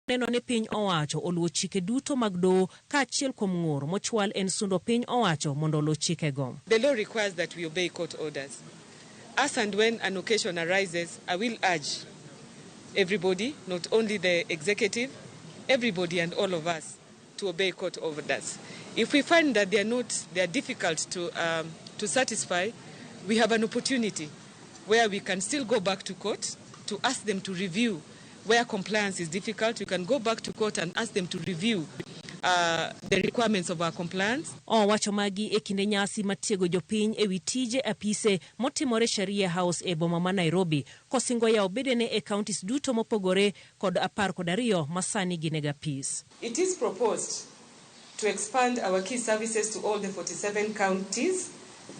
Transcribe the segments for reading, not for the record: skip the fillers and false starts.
Neno ni piny owacho oluwo chike duto mag doho kaachiel kuom ng'ur mochwal en sundo piny owacho mondo oluw chikego. The law requires that we obey court orders. As and when an occasion arises, I will urge everybody, not only the executive, everybody and all of us to obey court orders. If we find that they are not, they are difficult to satisfy, we have an opportunity where we can still go back to court to ask them to review where compliance is difficult. We can go back to court and ask them to review the requirements of our compliance. Owacho magi e kinde nyasi matiego jopiny ewi tije apise motimore Sheria House e boma ma Nairobi, kosingo yawo bedene e counties duto mopogore kod 12 ma sani gin e apis. It is proposed to expand our key services to all the 47 counties,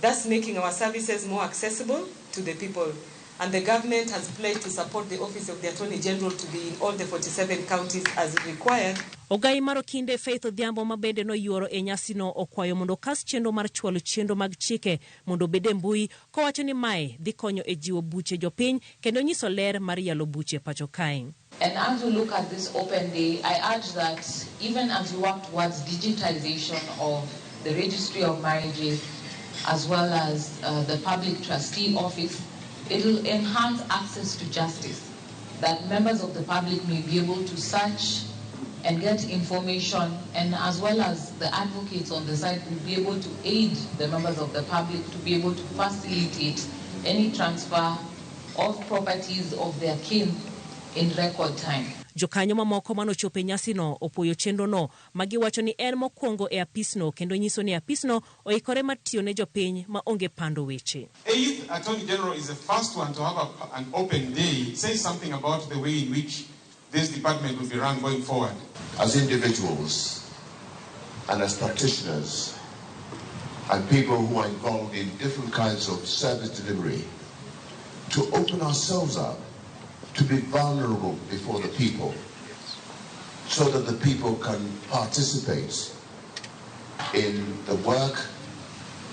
thus making our services more accessible to the people. And the government has pledged to support the Office of the Attorney General to be in all the 47 counties as required. Ogai mar Okinde Faith Odhiambo ma bende noyuoro e nyasino okwayo mondo okas chenro mar chwalo chenro mag chike mondo obed e mbui, kowacho ni mae dhi konyo e jiwo buche jopiny kendo nyiso ler mar yalo buche pacho kae. And as we look at this open day, I urge that even as we work towards digitization of the Registry of Marriages as well as the Public Trustee Office, it will enhance access to justice, that members of the public may be able to search and get information, and as well as the advocates on the side will be able to aid the members of the public to be able to facilitate any transfer of properties of their kin in record time. Jokanyo mamoko manochopo e nyasino opuoyo chenrono ma giwacho ni en mokwongo e apisno kendo nyiso ni apisno oikore mar tiyo ne jopiny ma onge pando weche. Eighth Attorney General is the first one to have an open day. It says something about the way in which this department will be run going forward. As individuals and as practitioners and people who are involved in different kinds of service delivery, to open ourselves up to be vulnerable before the people so that the people can participate in the work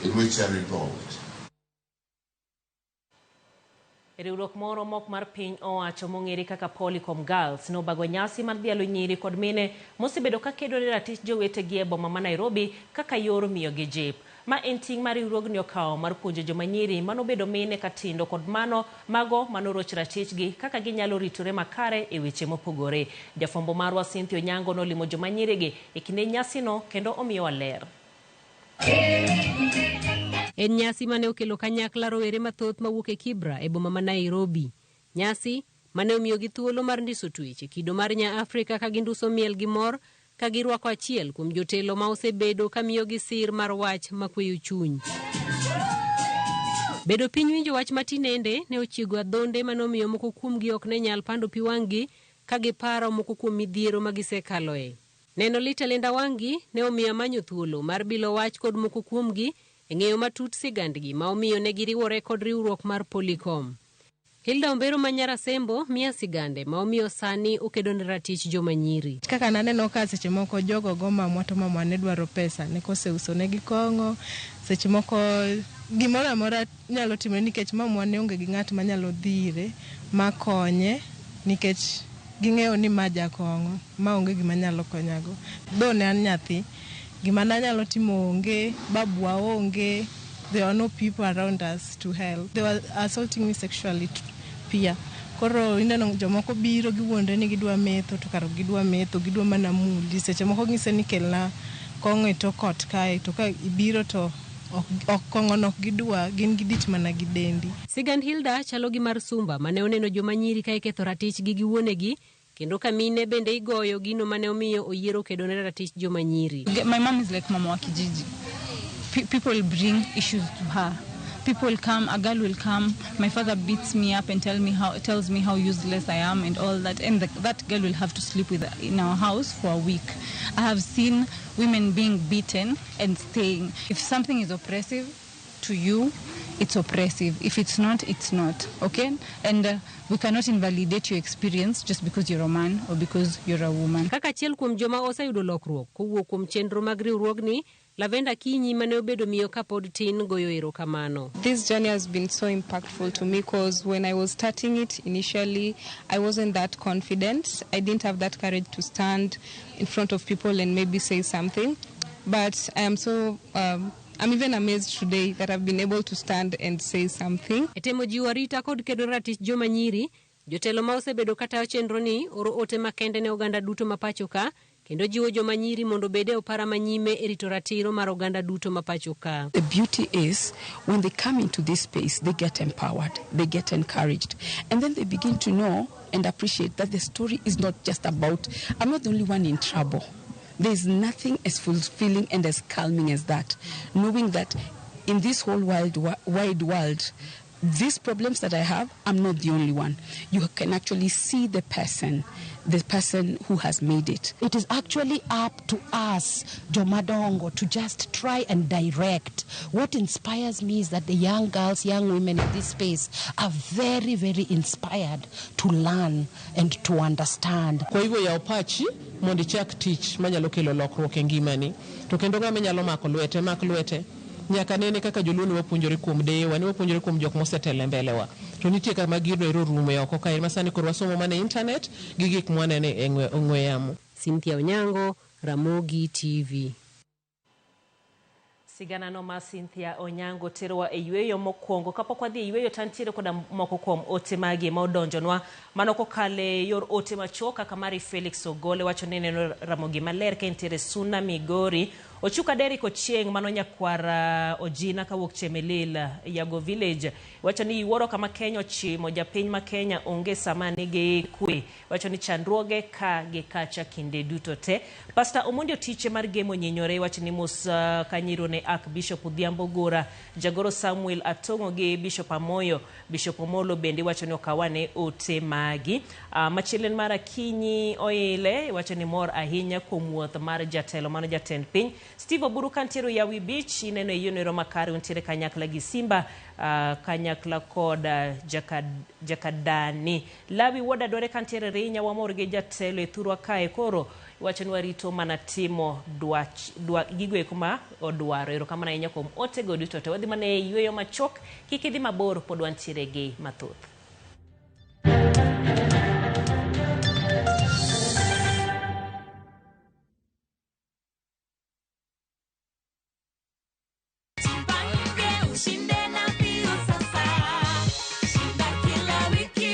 in which they're involved. Riwruok moro mok mar piny owacho mong'ere kaka Polycom Girls nobago nyasi mar dhialo nyiri kod mine mosebedo ka kedo ne ratich jowetegi e boma ma Nairobi kaka yor miyogi jip. Ma en ting' ma riwruogni okawo mar puonjo joma nyiri manobedo mine katindo kod mano mago manoroch ratichgi kaka ginyalo ritore makare e weche mopogore. Jafwambo marwa Cynthia Onyango nolimo joma nyirigi e kinde nyasino kendo omiyowa ler. En nyasi mane okelo kanyakla rowere mathoth mawuok e Kibra e boma ma Nairobi. Nyasi mane omiyogi thuolo mar ndiso twech e kido mar nya Afrika ka ginduso miel gi mor ka girwako achiel kuom jotelo ma osebedo ka miyogi sir mar wach makweyo chuny. Bedo piny winjo wach matinende ne ochiego adhonde manomiyo moko kuomgi ok ne nyal pando pi wang'gi ka giparo moko kuom midhiero ma gisekaloe. Neno lit e lenda wang'gi ne omiyo amanyo thuolo mar bilo wach kod moko kuomgi e ng'eyo matut sigandgi ma omiyo ne giriwore kod riwruok mar Polycom. Hilda Ombero ma nyar Asembo miya sigande ma omiyo sani okedo ne ratich joma nyiri. Kaka naneno ka seche moko jogo go mamwa to mamwa ne dwaro pesa ne koseuso negi kong'o, seche moko gimoro amora nyalo timore nikech mamwa ne onge gi ng'at manyalo dhire makonye nikech ging'eyo ni ma jakong'o ma onge gima nyalo konyago. Though ne an nyathi, gima nanyalo timo onge, babwa onge, there were no people around us to help. They were assaulting me sexually pia. Koro ineno jomoko biro giwuondre ni gidwa metho to kara ok gidwa metho, gidwa mana muli. Seche moko ng'ise ni kelna kong'o e tok ot kae to ka ibiro to ok kong'o no ok gidwa, gin gidich mana gi dendi. Sigand Hilda chalo gi mar Sumba mane oneno joma nyiri ka iketho ratichgi gi wuonegi kendo ka mine bende igoyo gino mane omiyo oyiero kedo ne ratich joma nyiri. My mom is like mama wa kijiji. People bring issues to her. People come, a girl will come, my father beats me up and tells me how useless I am and all that, and that girl will have to sleep with in our house for a week. I have seen women being beaten and staying. If something is oppressive to you, it's oppressive. If it's not, it's not. Okay? And we cannot invalidate your experience just because you're a man or because you're a woman. Kaka achiel kuom joma oseyudo lokruok kowuok kuom chenro mag riwruogni. Lavenda Akinyi mane obedo miyo kapod tin goyo erokamano. This journey has been so impactful to me because when I was starting it initially, I wasn't that confident. I didn't have that courage to stand in front of people and maybe say something. But I am so, I'm even amazed today that I've been able to stand and say something. E temo jiwo arita kod kedo ratich joma nyiri, jotelo ma osebedo katayo chenro ni oro ote makende ne oganda duto ma pacho ka kendo jiwo joma nyiri mondo obed e opara manyime e rito ratiro mar oganda duto ma pacho ka. The beauty is when they come into this space, they get empowered, they get encouraged, and then they begin to know and appreciate that the story is not just about, I'm not the only one in trouble. There's nothing as fulfilling and as calming as that, knowing that in this whole wide world, these problems that I have, I'm not the only one. You can actually see the person who has made it. It is actually up to us, Jomadongo, to just try and direct. What inspires me is that the young girls, young women in this space are very, very inspired to learn and to understand. Kwa hivyo yaw pachi mondo ichak tich manyalo kelo lokruok e ngimani. To kendo ng'ama inyalo mako lwete, mak lwete. Nyaka nene kaka joluo ne wapuonjore kuom deyewa, ne wapuonjore kuom jok mosetelo e mbelewa. To nitie kama gino ero rume oko kae ma sani koro wasomo mana e internet gi gik mwanene e ong'we yamo. Cynthia Onyango, Ramogi TV. Siganano mar Cynthia Onyango terowa e yweyo mokwongo. Kapok wadhi e yweyo to antiere koda moko kuom ote magi ma odonjonwa mano kokalo e yor ote machuok kaka mari Felix Ogole wacho ni neno Ramogi maler ka entiere Suna Migori. Ochuka Derrick Ochieng' mano nyakwar Ojina kawuok Chemelil Yago Village wacho ni yuoro kama Kenya ochimo japiny ma Kenya onge sama nigi kwe. Wacho ni chandruoge ka gi kacha kinde duto te. Pastor Omondi Otiche mar Gemo Nyinyore wacho ni mos kanyiro ne Archbishop Odhiambo Gora, Jagoro Samuel Atong'o gi Bishop Amoyo. Bishop Omolo bende wacho ni okawane ote magi. Machielo en mar Akinyi Oile wacho ni mor ahinya kuom wuoth mar jatelo mano jatend piny Steve Oburu kantiere Yawi Beach ineno e yono makare untiere kanyakla gi Simba kanyakla kod Jakadani. Lawi Wuoda Dwere kantiere Rinya wamor gi jatelo e thurwa kae koro wacho ni warito mana timo dwach gigo eko ma odwaro. Erokamano ahinya kuom otego duto te. Wadhi mana e yweyo machuok, kik idhi mabor pod wantiere gi mathoth. Ushinde na mbio sasa. Shinda kila wiki,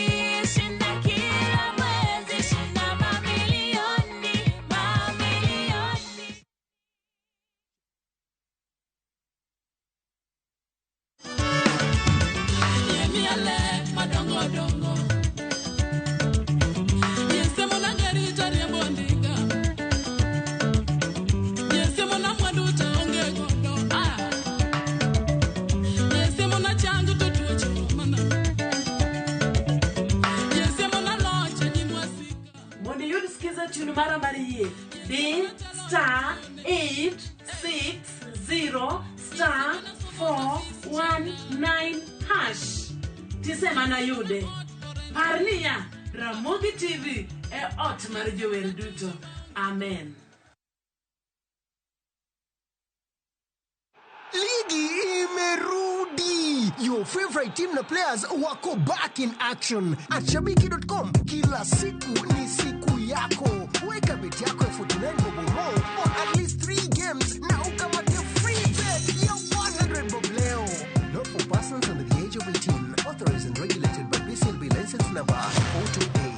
shinda kila mwezi, shinda mamilioni, mamilioni. Yemiale madongo dongo. Yesemo na gari tariembo ndika. Yesemo na mwandu taonge godo. Ah. Yesemo na changu tutuocho mana. Yesemo na loche ni mwasika. Mondo iyud skiza tune mara mar yie, di *860 *419 hash. Tisemana yude. Par niya, Ramogi TV e ot mar jower duto. Amen. Ligi imerudi. Your favorite team na players wako back in action. At shabiki.com kila siku ni siku yako. Weka bet yako ya 49 bob or more on at least 3 games na ukamate free bet ya 100 bob leo. Not for persons under the age of 18. Authorized and regulated by BCLB license number 428.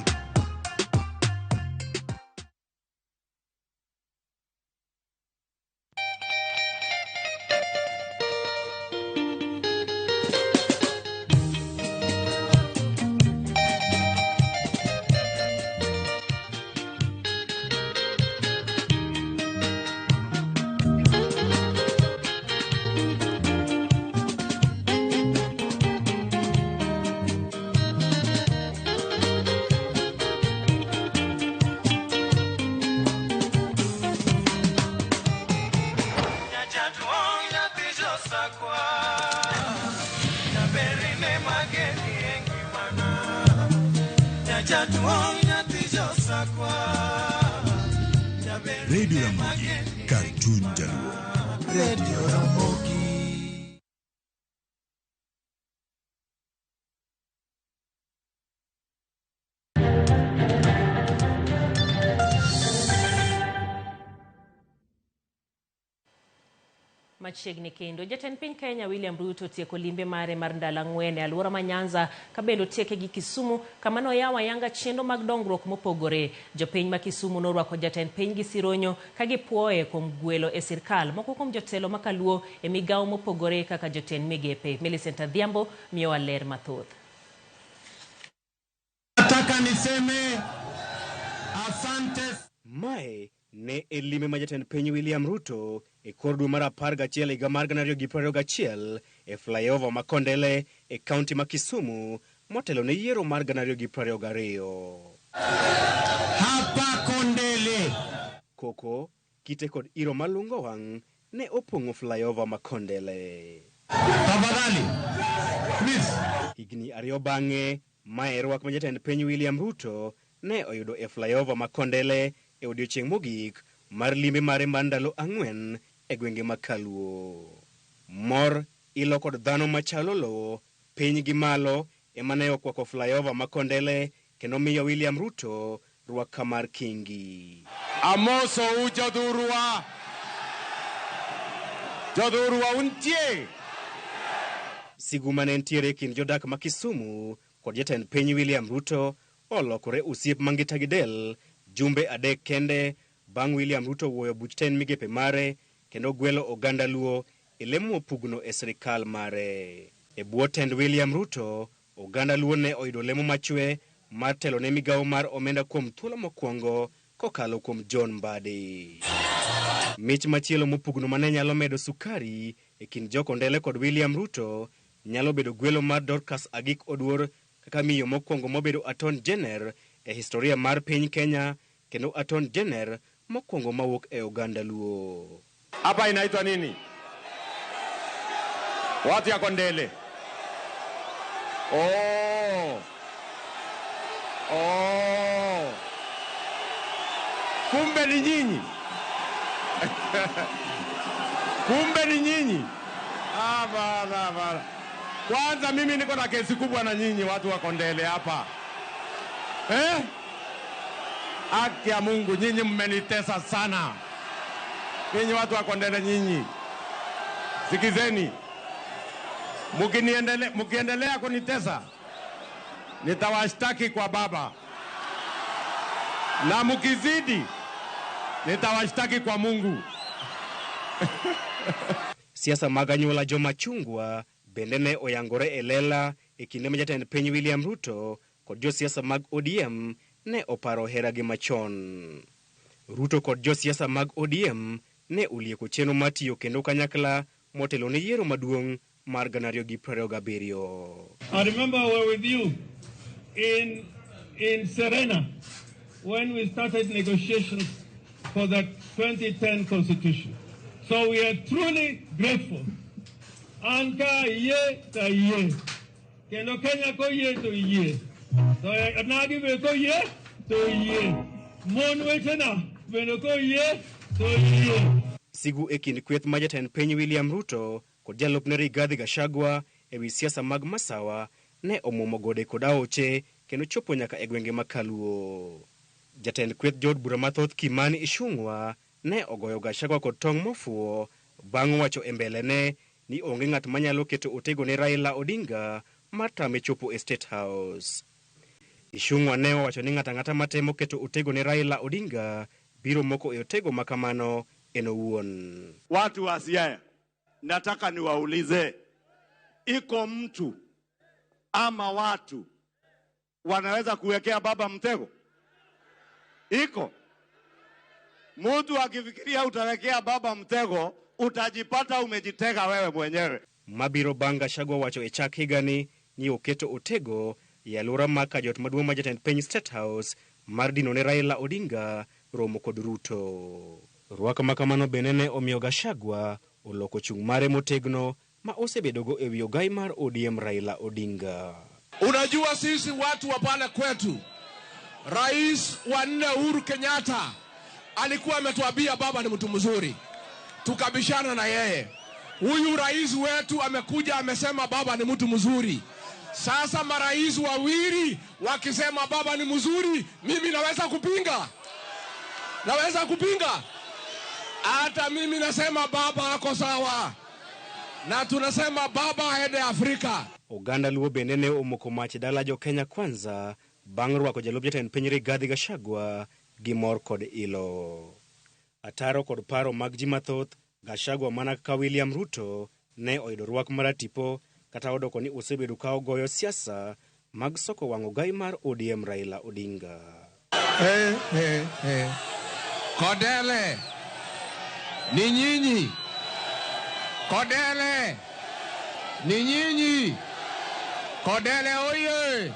Radio Ramogi, Cartoon Jaluo. Machiegni kendo, jatend piny Kenya William Ruto otieko limbe mare mar ndalo ang'wen e alwora ma Nyanza ka bende otieke gi Kisumu kama noyawo ayanga chenro mag dongruok mopogore. Jopiny ma Kisumu norwako jatend piny gi sironyo ka gipuoye kuom gwelo e sirkal moko kuom jotelo ma kaluo e migawo mopogore kaka jotend migepe. Millicent Adhiambo miyowa ler mathoth. Nataka niseme asante. Mae ne en limbe ma jatend piny William Ruto e kor dwe mar 11 higa mar 2021 e flyover ma Kondele e kaunti ma Kisumu motelo ne yiero mar 2022. Hapa Kondele. Koko, kite kod iro malungo wang' ne opong'o flyover ma Kondele. Tafadhali. Please. Higni 2 bang'e, mae rwak ma jatend piny William Ruto ne oyudo e flyover ma Kondele e odiechieng' mogik mar limbe mare mar ndalo 4 e gwenge ma Kaluo. Mor, ilo kod dhano machalo lowo, piny gi malo ema ne okwako flyover ma Kondele kendo miyo William Ruto rwak mar kingi. Amoso u jodhurwa. Jodhurwa untie. Sigu mane nitiere e kind jodak ma Kisumu kod jatend piny William Ruto olokore osiep mangita gi del jumbe 3 kende bang' William Ruto wuoyo buch tend migepe mare kendo gwelo oganda Luo e lemo mopugno e sirikal mare. E bwo tend William Ruto, oganda Luo ne oyudo lemo machwe mar telo ne migawo mar omenda kuom thuolo mokwongo kokalo kuom John Mbadi. Mich machielo mopugno mane nyalo medo sukari e kind Jokondele kod William Ruto nyalo bedo gwelo mar Dorcas Agik Oduor kaka miyo mokwongo mobedo Attorney General e historia mar piny Kenya kendo Attorney General mokwongo mawuok e oganda Luo. Hapa inaitwa nini? Watu ya Kondele. Oh. Oh. Kumbe ni nyinyi. Kumbe ni nyinyi. Ah, bana bana. Kwanza mimi niko na kesi kubwa na nyinyi watu wa Kondele hapa. Eh? Haki ya Mungu, nyinyi mmenitesa sana. Nyinyi watu wa Kondele nyinyi. Sikizeni. Mkiendelea kunitesa, nitawashtaki kwa baba. Na mkizidi, nitawashtaki kwa Mungu. Siasa mag anyuola joma chungwa bende ne oyangore e lela e kinde ma jatend piny William Ruto kod josiasa mag ODM ne oparo heragi machon. Ruto kod josiasa mag ODM ne olieko chenro mar tiyo kendo kanyakla motelo ne yiero maduong' mar 2027. I remember we were with you in Serena when we started negotiations for the 2010 constitution. So we are truly grateful. Anka ye ta ye. Kendo Kenya ko ye to ye. To anagi be ko ye to ye. Mon wetena bende ko ye to ye. Sigu e kind kweth ma jatend piny William Ruto kod jalupne Rigathi Gachagua e wi siasa mag masawa ne omuomo gode kod aoche kendo chopo nyaka e gwenge ma Kaluo. Jatend kweth jood bura mathoth Kimani Ichung'wa ne ogoyo Gachagua kod tong' mofuwo bang' wacho e mbelene ni onge ng'at manyalo keto otego ne Raila Odinga mar tame chopo e State House. Ichung'wa ne owacho ni ng'ato ang'ata matemo keto otego ne Raila Odinga biro moko e otego makamano en owuon. Watu wa Siaya, nataka niwaulize, iko mtu ama watu wanaweza kuwekea baba mtego? Iko mtu akifikiria utawekea baba mtego, utajipata umejitega wewe mwenyewe. Mabiro bang' Gachagua wacho e chak higani ni oketo otego e alwora mar kajot maduong' ma jatend piny State House mar dino ne Raila Odinga romo kod Ruto. Rwak ma kamano bende ne omiyo Gachagua oloko chung' mare motegno ma osebedogo e wi ogai mar ODM Raila Odinga. Unajua sisi watu wa pale kwetu, Rais wa 4 Uhuru Kenyatta alikuwa ametuambia baba ni mtu mzuri, tukabishana na yeye. Huyu rais wetu amekuja amesema baba ni mtu mzuri. Sasa marais wawili wakisema baba ni mzuri, mimi naweza kupinga? Naweza kupinga? Hata mimi nasema baba ako sawa, na tunasema baba aende Afrika. Oganda Luo bende ne omoko mach e dala jo Kenya Kwanza bang' rwako jalup jatend piny Rigathi Gachagua gi mor kod ilo. Ataro kod paro mag ji mathoth, Gachagua mana kaka William Ruto ne oyudo rwak maratipo kata odoko ni osebedo ka ogoyo siasa mag soko wang' ogai mar ODM Raila Odinga. Hey, hey, hey. Kondele ni nyinyi, Kondele ni nyinyi, Kondele oye!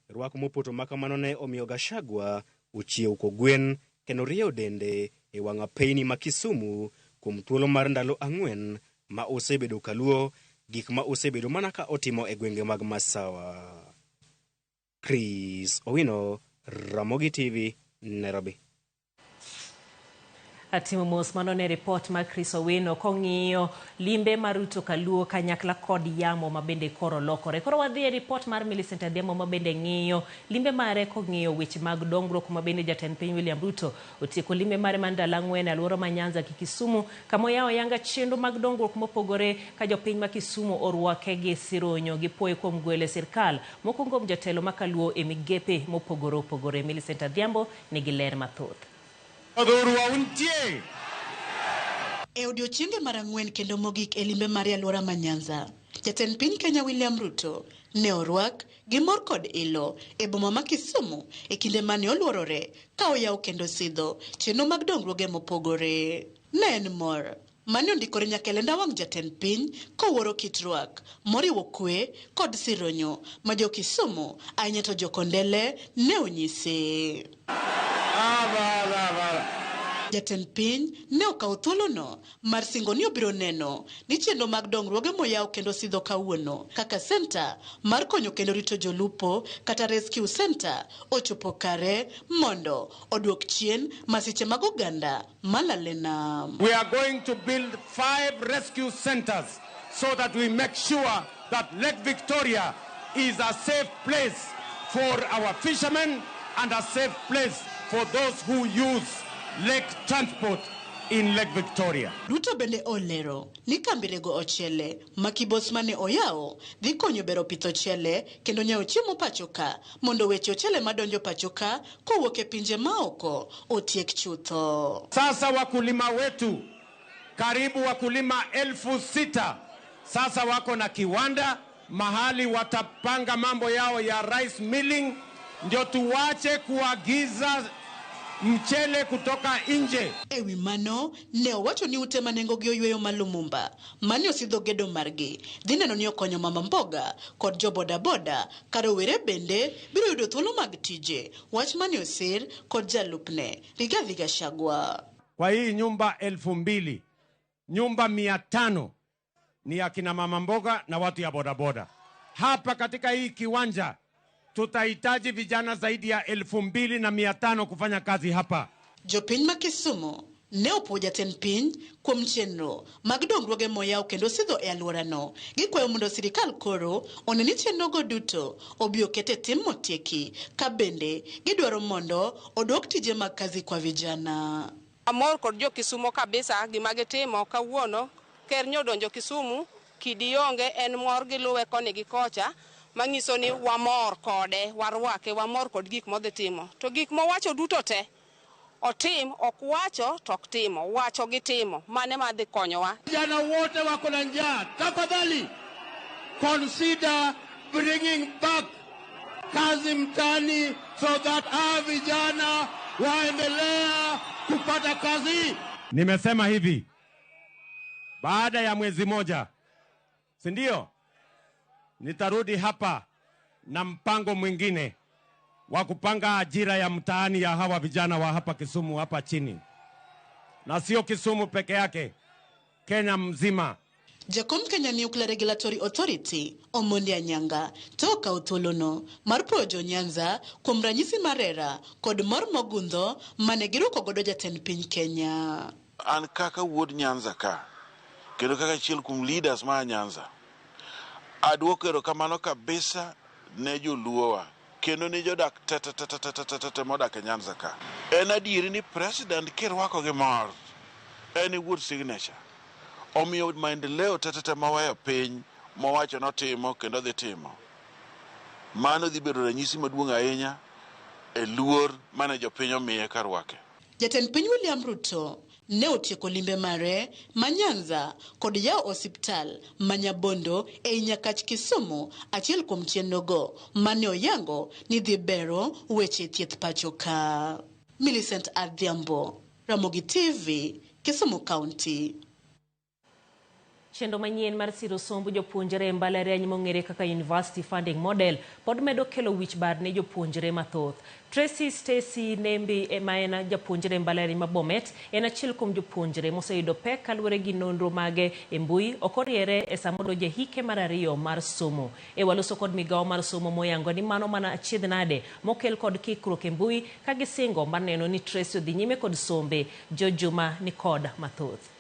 Rwak mopoto ma kamano ne omiyo Gachagua ochiew kogwen kendo rieyo dende e wang' apeyni ma Kisumu kuom thuolo mar ndalo 4 ma osebedo kaluwo gik ma osebedo mana ka otimo e gwenge mag Masawa. Chris Owino, Ramogi TV, Nairobi. Atimo mos mano ne ripot mar Chris Owino kong'iyo limbe mar Ruto kaluo kanyakla kod yamo ma bende koro lokore. Koro wadhi e ripot mar Millicent Adhiambo ma bende ng'iyo limbe mare kong'iyo weche mag dongruok ma bende jatend piny William Ruto otieko limbe mare mar ndalo 4 e alwora ma Nyanza gi Kisumu kama oyawo yanga chenro mag dongruok mopogore ka jopiny ma Kisumu orwake gi sironyo gi puoyo kuom gwelo e sirkal moko kuom jotelo ma kaluo e migepe mopogore opogore. Millicent Adhiambo nigi ler mathoth. E odiochienge mar 4 kendo mogik e limbe mare alwora ma Nyanza, jatend piny Kenya William Ruto ne orwak gi mor kod ilo e boma ma Kisumu e kinde mane oluorore ka oyawo kendo sidho chenro mag dongruoge mopogore. Ne en mor mane ondikore nyaka e lenda wang' jatend piny kowuoro kit rwak moriwo kwe kod sironyo ma jo Kisumu ahinya to jo Kondele ne onyise. Jatend piny ne okawo thuolono mar singo ni obiro neno ni chenro mag dongruoge moyaw kendo sidho kawuono kaka senta mar konyo kendo rito jolupo kata rescue center ochopo kare mondo oduok chien masiche mag oganda malal e nam. We are going to build 5 rescue centers so that we make sure that Lake Victoria is a safe place for our fishermen and a safe place for those who use lake transport in Lake Victoria. Ruto bende olero ni kambi rego ochele ma Kibos mane oyawo dhi konyo bero pitho ochele kendo nyawo chiemo pacho ka mondo weche ochele madonjo pacho ka kowuok e pinje maoko otiek chutho. Sasa wakulima wetu karibu wakulima 6,000 sasa wako na kiwanda mahali watapanga mambo yao ya rice milling, ndio tuwache kuagiza mchele kutoka nje. Ewi mano ne owacho ni ute ma nengogi oyweyo ma Lumumba mane osidho gedo margi dhi neno ni okonyo mama mboga kod jo bodaboda ka rowere bende biro yudo thuolo mag tije, wach mane osir kod jalupne Rigathi Gachagua. Kwa hii nyumba 2,000, nyumba 500 ni akina mama mboga na watu ya bodaboda. Hapa katika hii kiwanja tutahitaji vijana zaidi ya 2,500 kufanya kazi hapa. Jopiny ma Kisumu ne opuo jatend piny kuom chenro mag dongruoge moyaw kendo sidho e alworano. Gikwayo mondo sirikal koro one ni chenrogo duto obi oket e tim motieki, ka bende gidwaro mondo oduok tije mag kazi kwa vijana. Amor kod jo Kisumu kabisa gima gitimo kawuono. Ker nyodonjo Kisumu, kidi onge, en mor giluwe koni gi kocha, manyiso ni wamor kode, warwake, wamor kod gik modhi timo. To gik mowacho duto te otim, ok wacho to ok timo, wacho gi timo, mane madhi konyowa. Vijana wote wako na njaa, tafadhali consider bringing back kazi mtaani so that hawa vijana waendelea kupata kazi. Nimesema hivi, baada ya mwezi moja, si ndio? Nitarudi hapa na mpango mwingine wa kupanga ajira ya mtaani ya hawa vijana wa hapa Kisumu hapa chini. Na sio Kisumu peke yake, Kenya mzima. Jakom Kenya Nuclear Regulatory Authority Omondi Anyanga to okawo thuolono mar puoyo jo Nyanza kuom ranyisi mar hera kod mor mogundho mane girwako godo jatend piny Kenya. An kaka wuod Nyanza ka, kendo kaka achiel kuom leaders ma Nyanza, aduoko erokamano kabisa ne joluowa kendo ne jodak te te te te te te te te modak e Nyanza ka. En adieri ni president kirwako gi mor En e wuod signature. Omiyo maendeleo tetete maweyo piny mowacho notimo kendo dhi timo. Mano dhi bedo ranyisi maduong' ahinya e luor mane jopiny omiye kar rwake. Jatend piny William Ruto ne otieko limbe mare ma Nyanza kod yawo osiptal ma Nyabondo ei Nyakach Kisumu, achiel kuom chenrogo mane oyango ni dhi bero weche thieth pacho ka. Millicent Adhiambo, Ramogi TV, Kisumu County. Chenro manyien mar siro somb jopuonjre e mbalariany mong'ere kaka University Funding Model pod medo kelo wich bar ne jopuonjre mathoth. Tracy Stacy Nembi ma en japuonjre e mbalariany ma Bomet en achiel kuom jopuonjre moseyudo pek kaluwore gi nonro mage e mbui ok oriere e sama odonjo e hike mar ariyo mar somo. E waloso kod migawo mar somo moyango ni mano mana achiedh nade mokel kod kikruok e mbui ka gisingo mar neno ni Tracy odhi nyime kod sombe. George Juma ni kod mathoth.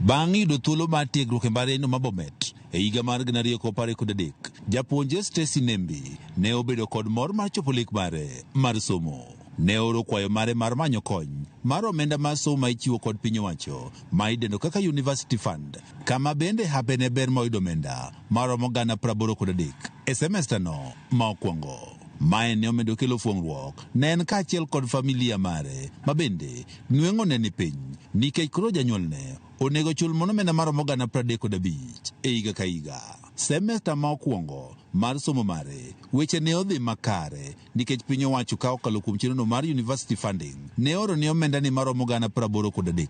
Bang' yudo thuolo mar tiegruok e mbalariany ma Bomet e higa mar 2023, japuonjre Stacy Nembi ne obedo kod mor mar chopo lek mare mar somo. Ne ooro kwayo mare mar manyo kony mar omenda mar somo ma ichiwo kod piny owacho ma idendo kaka University Fund, kama bende hape ne ber moyudo omenda maromo 83,000 e semesta no ma okwongo. Mae ne omedo kelo fuong'ruok ne en kaachiel kod familia mare ma bende nweng'o ne ni piny nikech koro janyuolne onego chul mana omenda maromo 35,000 e higa ka higa. Semesta ma okwongo mar somo mare weche ne odhi makare nikech piny owacho ka okalo kuom chenrono mar University Funding ne oro ne omenda ni maromo 83,000.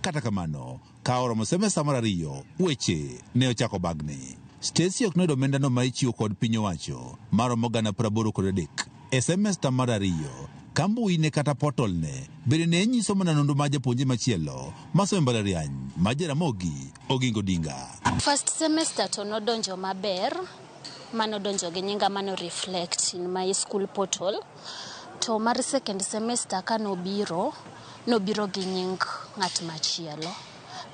Kata kamano, ka oromo semesta mar ariyo, weche ne ochako bagni. Stacy ok noyudo omendano ma ichiwo kod piny owacho maromo 83,000 e semesta mar ariyo ka mbui ne kata portal ne bende ne nyiso mana nonro mar japuonjre machielo masomo e mbalariany ma Jaramogi Oginga Odinga. First semester to nodonjo maber, manodonjo gi nyinga mano reflect in my school portal. To mar second semester kanobiro, nobiro gi nying ng'at machielo.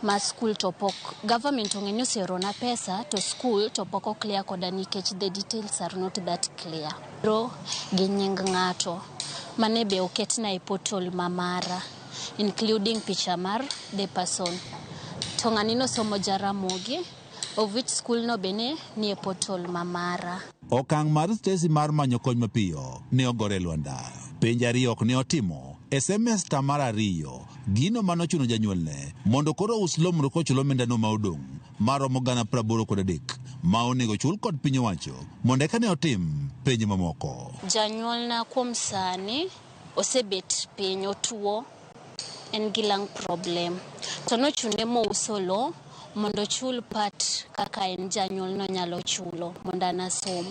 Ma school to pok, government ong'e ni oseorona pesa to school to pok o clear koda nikech the details are not that clear. Biro gi nying ng'ato mane be oketna e portal ma mara including picha mar the person. To ng'ani nosomo Jaramogi of which school no be ne nie portal ma mara. Okang' mar Stacy mar manyo kony mapiyo ne ogore e lwanda. Penj ariyo ok ne otimo e semesta mar ariyo, gino manochuno janyuolne mondo koro us lo mondo kochul omendano ma odong' maromo 83,000 ma onego chul kod piny owacho mondo eka ne otim penj mamoko. Janyuolna kuom sani osebet piny otuo, en gi lung problem. To nochune mouso lo mondo ochul part kaka en janyuol nonyalo chulo mondo an asom.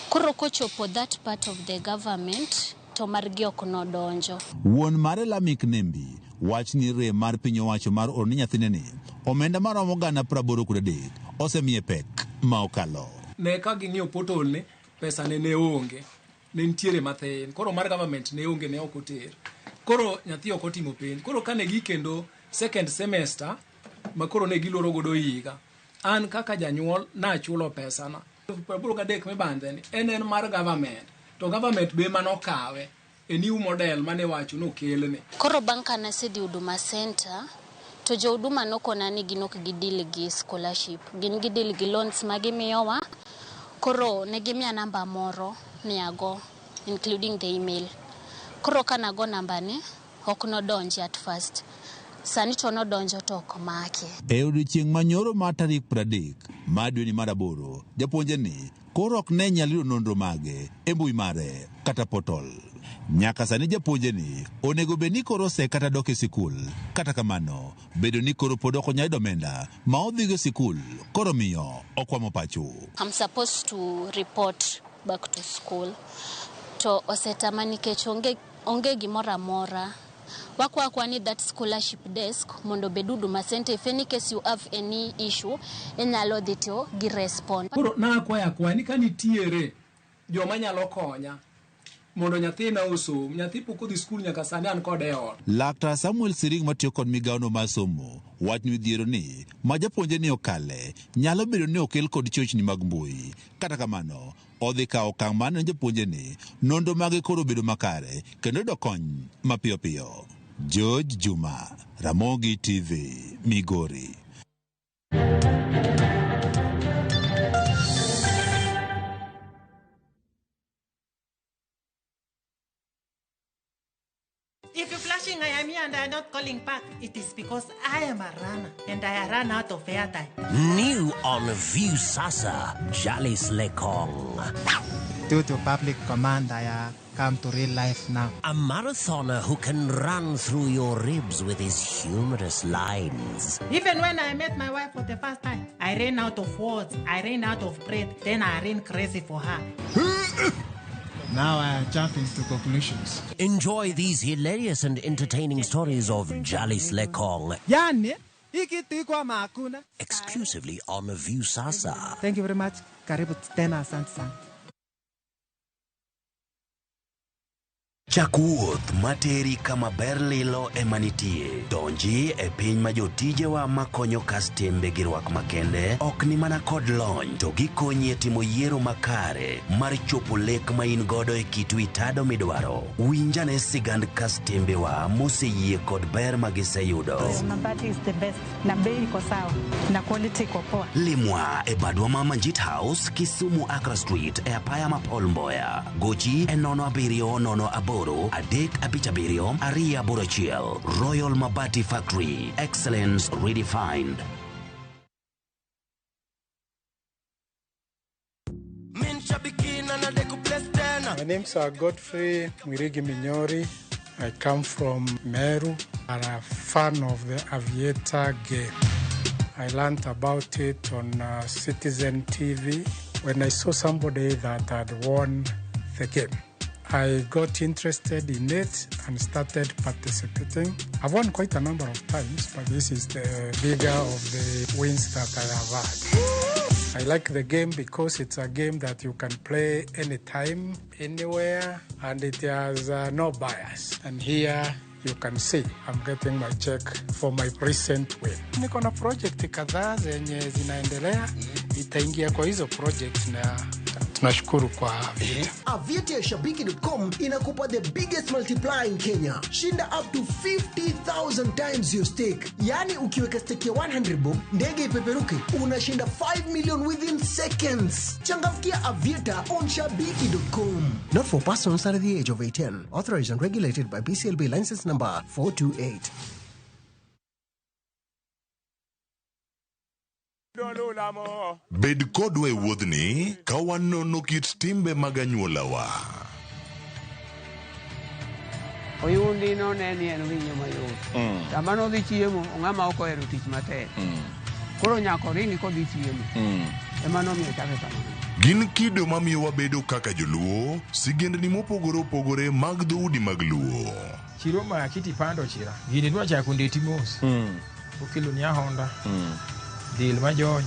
Koro kochopo that part of the government to margi ok nodonjo. Wuon mare Lamik Nembi wach ni rem mar piny owacho mar oro ne nyathine ni omenda maromo 83,000 osemiye pek ma okalo. Ne ka ging'iyo portal ni pesa ne ne onge, ne nitiere mathin. Koro mar government ne onge, ne ok oter. Koro nyathi ok otimo penj. Koro kane gi kendo second semester ma koro ne giloro godo higa, an kaka janyuol nachulo pesana. 83 mibandhe ni en mar government, to government be manokawe e new model mane wacho nokelne. Koro bang' ka nasedhi Huduma Center, to jo Huduma nokona ni gin ok gidil gi scholarship, gin gidil gi loans ma gimiyowa. Koro ne gimiya namba moro ni ago, including the email. Koro ka nago namba ni, ok nodonji at first. Sani to nodonjo to ok make. E odiechieng' manyoro mar tarik 30 mar dweni mar aboro, japuonje ni koro ok ne nyal yudo nonro mage e mbui mare kata portal. Nyaka sani japuonje ni onego bed ni koro ose kata dok e sikul. Kata kamano, bedo ni koro pod ok onyal yudo omenda ma odhigo e sikul koro miyo okwamo pacho. I'm supposed to report back to school. To osetama nikech onge gimoro amora. Wakwa akwa ni that scholarship desk mondo obed Huduma Center. If any case you have any issue, inyalo dhi to gi respond. Koro nakwayo akwaya ni ka nitiere joma nyalo konya mondo nyathina osom, nyathi pok odhi skul nyaka sani an kode e ot. Laktar Samuel Siring matiyo kod migawono mar somo wach ni midhiero ni ma japuonjre ni okale nyalo bedo ni okel kod chochni mag mbui. Kata kamano, odhi kawo okang' mar neno japuonjre ni nonro mage koro obedo makare kendo yudo kony mapiyo piyo. George Juma, Ramogi TV, Migori. If you're flashing, I am here and I am not calling back. It is because I am a runner and I run out of airtime. New on Viusasa, Jalis Lekong. Due to public command, I come to real life now. A marathoner who can run through your ribs with his humorous lines. Even when I met my wife for the first time, I ran out of words, I ran out of breath, then I ran crazy for her. Now I am jumping to conclusions. Enjoy these hilarious and entertaining stories of Jalis Lekong Yani, hii kitu iko ama hakuna? exclusively on Viusasa. Thank you very much. Karibu tena, asante sana. Chak wuoth materi kama ber lilo ema nitie. Donji e piny ma jotijewa makonyo kastembe gi rwak makende ok ni mana kod lony to gikonyi e timo yiero makare mar chopo lek ma in godo e kit wi tado midwaro. Winjane sigand kastembewa moseyie kod ber ma giseyudo. Mabati is the best na bei iko sawa na quality iko poa. Limwa e badwa ma Manjit House, Kisumu Accra Street e apaya ma Paul Mboya. Gochi e 07 08 357 281. Royal Mabati Factory. Excellence redefined. My name's Godfrey Mwirigi Minyori. I come from Meru. I'm a fan of the Aviator game. I learned about it on Citizen TV when I saw somebody that had won the game. I got interested in it and started participating. I've won quite a number of times, but this is the bigger of the wins that I have had. I like the game because it's a game that you can play anytime, anywhere, and it has no bias. And here you can see I'm getting my check for my recent win. Niko na project kadhaa zenye zinaendelea, itaingia kwa hizo project na tunashukuru kwa Aviator. Aviator ya Shabiki.com inakupa the biggest multiplier in Kenya. Shinda up to 50,000 times your stake. Yaani ukiweka stake ya 100 bob, ndege ipeperuke, unashinda 5 million within seconds. Changamkia Aviator on Shabiki.com. Not for persons under the age of 18. Authorized and regulated by BCLB license number 428. Bed kodwa e wuodhni ka wanono kit timbe mag anyuolawa. Oyundi none ni en winyo mayot. Sama nodhi chiemo, ng'ama ok ohero tich matek. Koro nyaka oringi kodhi chiemo. Ema nomiyo ochake kamano. Gin kido mamiyo wabedo kaka joluo, sigendni mopogore opogore mag dhoudi mag luo. Chiro ma kiti pando chira. Gini dwa chako ndeti mos. Okelo ni ahonda. Dil majony.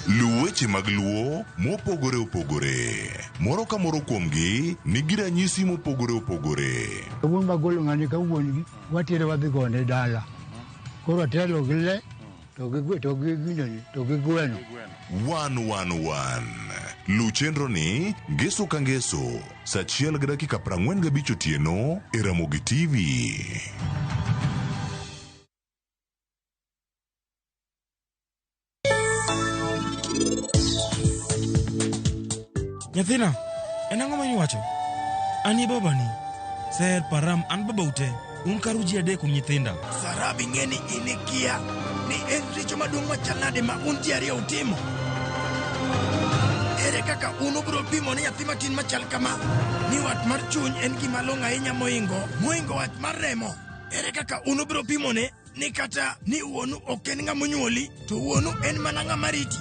Luw weche mag luo mopogore opogore. Moro ka moro kuomgi nigi ranyisi mopogore opogore. Wuon magolo ng'ani ka wuon gi watere wadhi gone dala. Koro atelo gi le to gi gwe to gi ginene to gi gweno. 111. Luw chenro ni ngeso ka ngeso saa 1:45 otieno e Ramogi TV. Nyathina, en ang'o ma iwacho? An e babani. Ser param an babau te. Un karu ji adek un nyithinda. Sarabi ng'e ni in ikia ni en richo maduong' machal nade ma un ji ariyo utimo. Ere kaka un ubiro pimo ne nyathi matin machal kama ni wat mar chuny en gima long'o ahinya mohingo wach mar remo? Ere kaka un ubiro pimo ne ni kata ni wuonu ok en ng'ama onyuoli to wuonu en mana ng'ama riti?